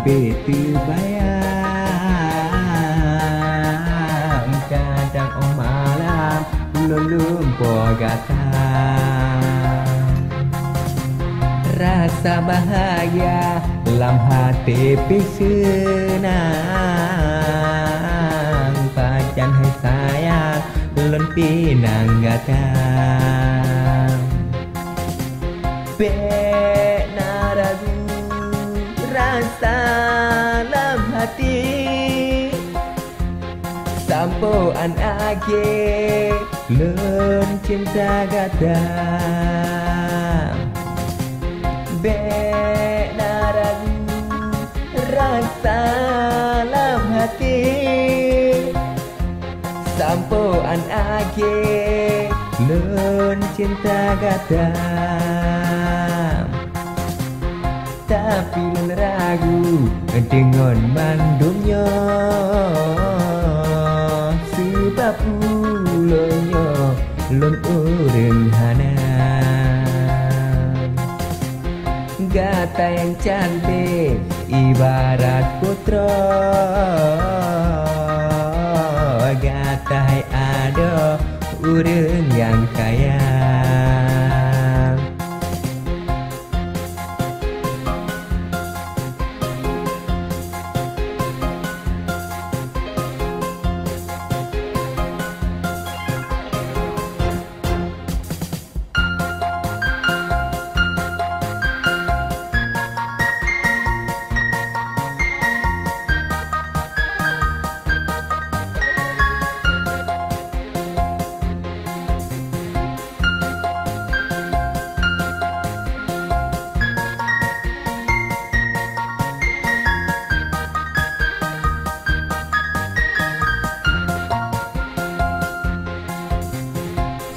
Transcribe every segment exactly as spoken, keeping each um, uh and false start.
teubayang, kadang óh malam lôn lumpoe gata. Rasa bahagia lam até pih seunang, pajan hai sayang lôn pinang gata. Bék na ragu rasa lam até, sampoe án akhé lôn cinta gata. Bék na ragu rasa lam até, sampoe án akhé lôn cinta gata. Tapi lôn ragu deungon mandum nyoe, sabab ulôn nyoe lôn ureuëng hana. Gata nyang cantik ibarat putroe, gata hai adoe ureuëng nyang kaya.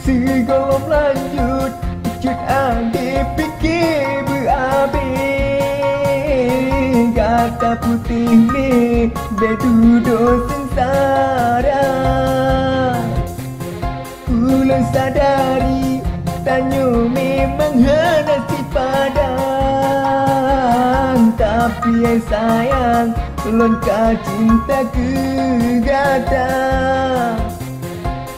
Sigohlom lanjut cut adé pike beuabéh, gata putéh lé bèk dudoe seungsara. Ulôn sadari tanyoe memang hana sipadan, tapi ai sayang lôn ka cinta keu gata.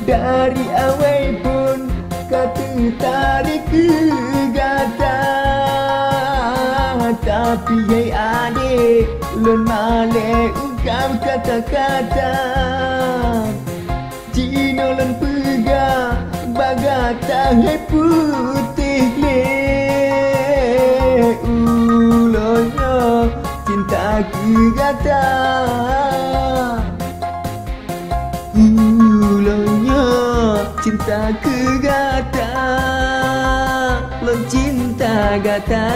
Dari awai phon ka teutarék keu gata, tapi hai adé lôn malèe ungkab kata-kata. Jinoe lôn peugah bak gata hai putéh lé, ulôn nyoe cinta keu gata. Ulôn nyoe cinta keu gata, lôn cinta gata.